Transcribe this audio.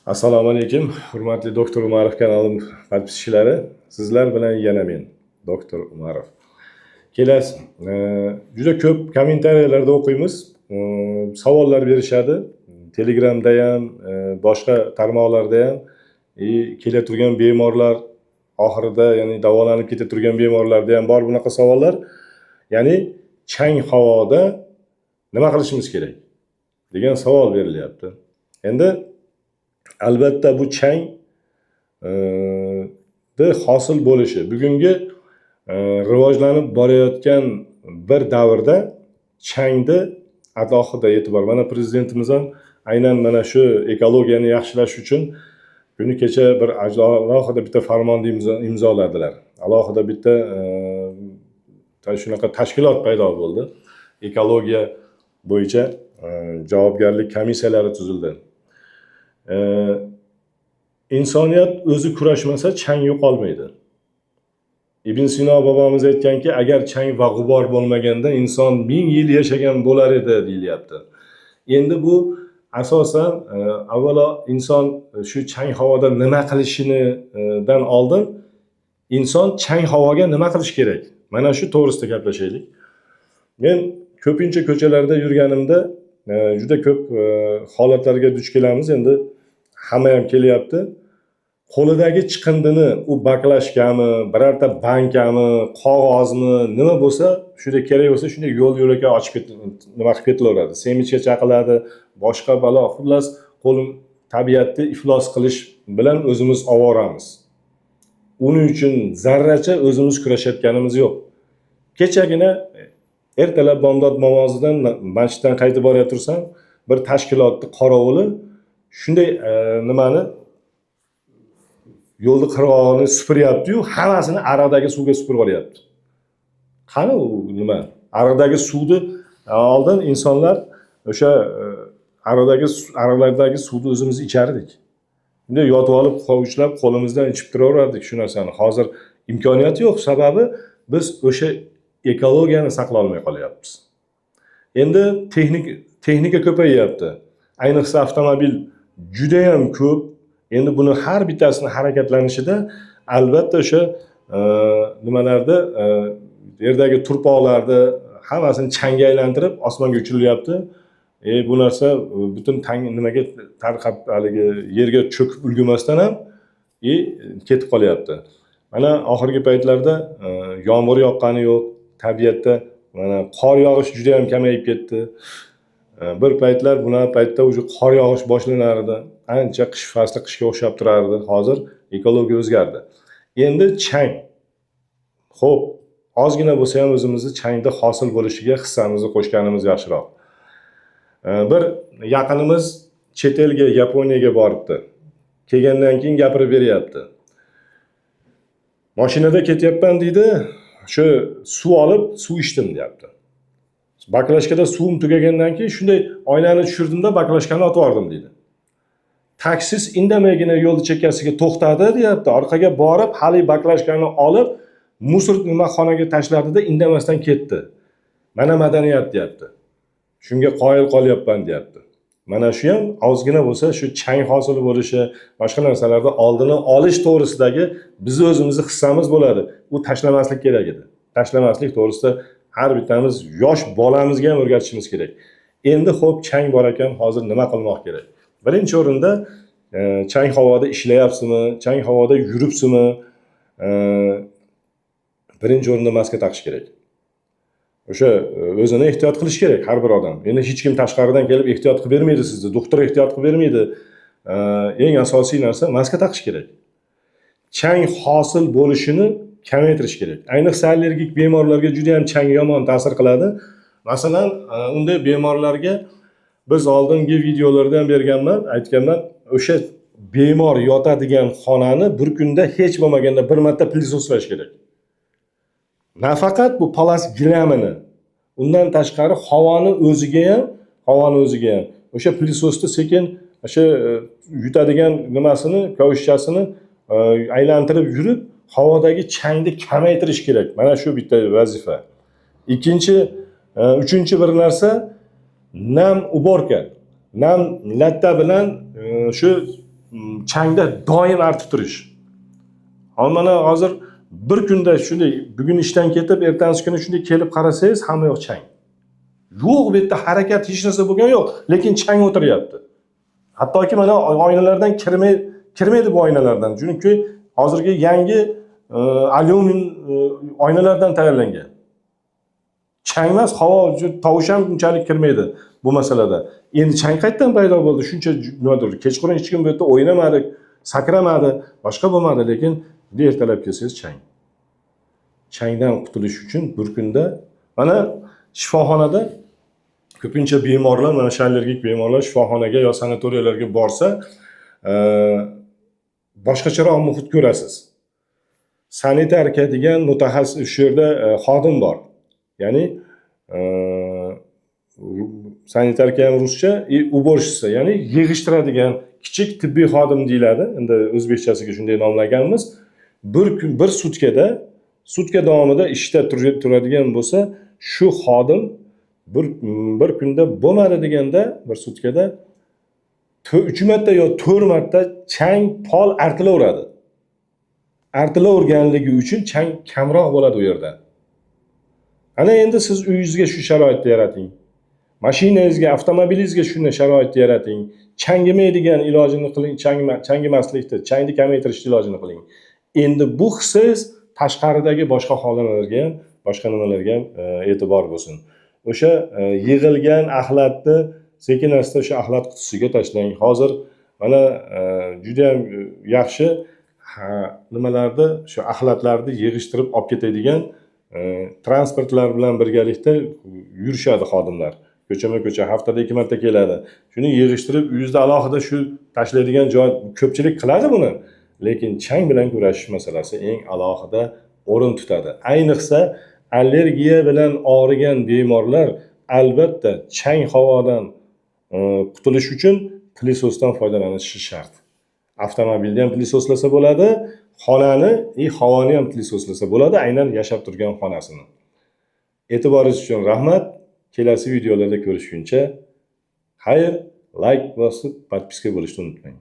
Assalomu alaykum, hurmatli Doktor Umarov kanali подписчиklari. Sizlar bilan yana men, Doktor Umarov. Kelasi, juda ko'p kommentariyalarda o'qiymiz, savollar berishadi. Telegramda ham, boshqa tarmoqlarda ham и kela turgan bemorlar oxirida, ya'ni davolanib keta turgan bemorlarda ham bor bunaqa savollar. Ya'ni chang havoda nima qilishimiz kerak degan savol berilyapti. Endi albatta bu chang hosil bo'lishi bugungi rivojlanib borayotgan bir davrda changni alohida e'tibor, mana prezidentimiz ham aynan mana shu ekologiyani yaxshilash uchun kuni kecha bir alohida bitta farmonni imzoladilar. Alohida bitta shunaqa tashkilot paydo bo'ldi, ekologiya bo'yicha javobgarlik komissiyalari tuzildi. Insoniyat o'zi kurashmasa, chang yo'qolmaydi. Ibn Sino bobomiz aytganki, agar chang va g'ubor bo'lmaganda, inson 1000 yil yashagan bo'lar edi, deyilyapti. Endi bu asosan avvalo inson shu chang havoda nima qilishinidan oldin inson chang havoga nima qilish kerak, mana shu to'g'risida gaplashaylik. Men ko'pincha ko'chalarda yurganimda juda ko'p holatlarga duch kelamiz. Endi hamma ham kelyapti, qo'lidagi chiqindini, u баклажка mi, birorta bankami, qog'ozmi, nima bo'lsa, shunday kerak bo'lsa, shunday yo'l yo'lakay ochib ket, nima qilib ketilaveradi, семечка chaqiladi, boshqa balo. Xullas, qo'lim tabiatni iflos qilish bilan o'zimiz ovoramiz. Uning uchun zarracha o'zimiz kurashayotganimiz yo'q. Kechagina ertalab bomdod namozidan masjiddan qaytib borayotirsam, bir tashkilotni qorovuli shunday nimani, yo'lni qirg'og'ini supuryaptiyu, hammasini ariqdagi suvga supurib yuboryapti. Qani u nima, ariqdagi suvni? Oldin insonlar o'sha ariqdagi ariqlardagi suvni o'zimiz ichardik, bunday yotib olib, hovuchlab qo'limizdan ichib turaverardik shu narsani. Hozir imkoniyat yo'q, sababi biz o'sha ekologiyani saqlolmay qolyapmiz. Endi texnika ko'payyapti, ayniqsa avtomobil judayam ko'p. Endi buni har bittasini harakatlanishida albatta o'sha nimalarda yerdagi turpoqlarni hammasini changga aylantirib, osmonga uchirilyapti. Bu narsa butun tang nimaga tarqab, haligi yerga cho'kib ulgurmasdan ham и ketib qolyapti. Mana oxirgi paytlarda yomg'ir yoqqani yo'q tabiatda, mana qor yog'ishi juda yam kamayib ketdi. Bir paytlar bunaqa paytda уже qor yog'ish boshlanardi, ancha qish fasli qishga o'xshab turardi. Hozir ekologiya o'zgardi. Endi chang, ho'p, ozgina bo'lsa ham o'zimizni changda hosil bo'lishiga hissamizni qo'shganimiz yaxshiroq. Bir yaqinimiz chet elga, Yaponiyaga boribdi. Kelgandan keyin gapirib beryapti: "Mashinada ketyapman, – deydi, – shu suv olib, suv ichdim, – deyapti. – Баклажка da suvim tugagandan keyin shunday oynani tushirdimda, баклажка ni otib yubordim, – deydi. – Taksist indamaygina yo'lni chekkasiga to'xtadi, – deyapti. – Orqaga borib, haligi баклажка ni olib, мусор nima xonaga tashladida, indamasdan ketdi. Mana madaniyat, – deyapti. – Shunga qoyil qolyapman, – deyapti. Mana shu ham ozgina bo'lsa shu chang hosil bo'lishi, boshqa narsalarni oldini olish to'g'risidagi bizni o'zimizni hissamiz bo'ladi. U tashlamaslik kerak edi. Tashlamaslik to'g'risida har bittamiz yosh bolamizga ham o'rgatishimiz kerak. Endi ho'p, chang bor ekan, hozir nima qilmoq kerak? Birinchi o'rinda chang havoda ishlayapsizmi, chang havoda yuribsizmi, birinchi o'rinda maska taqish kerak. O'sha o'zini ehtiyot qilish kerak har bir odam. Endi hech kim tashqaridan kelib ehtiyot qilib bermaydi sizni, doktor ehtiyot qilib bermaydi. Eng asosiy narsa, maska taqish kerak, chang hosil bo'lishini kamaytirish kerak. Ayniqsa allergik bemorlarga juda yam chang yomon ta'sir qiladi. Masalan, unday bemorlarga biz oldingi videolarda ham berganman, aytganman, o'sha bemor yotadigan xonani bir kunda hech bo'lmaganda bir marta пылесос lash kerak. Nafaqat bu palas gilamini, undan tashqari havoni o'ziga ham, havoni o'ziga ham o'sha пылесос ni sekin o'sha yutadigan nimasini, kavushchasini aylantirib yurib, havodagi changni kamaytirish kerak. Mana shu bitta vazifa. Ikkinchi, uchinchi bir narsa, nam уборка, nam latta bilan shu changda doim artib turish. Hozir mana hozir bir kunda shunday, bugun ishdan ketib, ertasi kuni shunday kelib qarasangiz, hamma yoq chang. Yo'q, bu yerda harakat, hech narsa bo'lgani yo'q, lekin chang o'tiryapti. Hattoki mana oynalardan kirmaydi bu oynalardan. Chunki hozirgi yangi alyumin oynalardan tayyorlangan. Chang emas, havo, tovush ham unchalik kirmaydi bu masalada. Endi chang qayerdan paydo bo'ldi? Shuncha nimadir, kechqurun hech kim bu yerda o'ynamadi, sakramadi, boshqa bo'lmadi, lekin ertalab kelsangiz chang. Changdan qutulish uchun bir kunda mana shifoxonada ko'pincha bemorlar, mana shu allergik bemorlar shifoxonaga yo sanatoriyalarga borsa, boshqacharoq muhit ko'rasiz. Sanitarka degan mutaxassis shu yerda xodim bor. Ya'ni sanitarka ham ruscha и уборщица, ya'ni yig'ishtiradigan kichik tibbiy xodim deyiladi. Endi o'zbekchasiga shunday nomlaganmiz. Bir kun, bir sutkada, sutka davomida ishda turadigan bo'lsa, shu xodim bir kunda bo'lmadi deganda, bir sutkada 3 marta yo 4 marta chang pol artilaveradi. Artilaverganligi uchun chang kamroq bo'ladi u yerda. Ana endi siz uyingizga shu sharoitni yarating. Mashinangizga, avtomobilingizga shunday sharoitni yarating. Changimaydigan ilojini qiling, changimaslikni, changni kamaytirishni ilojini qiling. Endi bu qilsangiz, tashqaridagi boshqa xonalarga ham, boshqa nimalarga ham e'tibor bo'lsin. O'sha yig'ilgan axlatni sekin asta o'sha axlat qutisiga tashlang. Hozir mana juda ham yaxshi nimalarni, shu axlatlarni yig'ishtirib olib ketadigan transportlar bilan birgalikda yurishadi xodimlar. Ko'chama-ko'cha haftada 2 marta keladi. Shuni yig'ishtirib, uyingizda alohida shu tashlaydigan joy, ko'pchilik qiladi buni. Lekin chang bilan kurashish masalasi eng alohida o'rin tutadi. Ayniqsa allergiya bilan og'rigan bemorlar albatta chang havodan qutulish uchun пылесос dan foydalanishi shart. Avtomobilni ham пылесос lasa bo'ladi, xonani и havoni ham пылесос lasa bo'ladi, aynan yashab turgan xonasini. E'tiboringiz uchun rahmat. Kelasi videolarda ko'rishguncha xayr, layk bosib, подписка bo'lishni unutmang.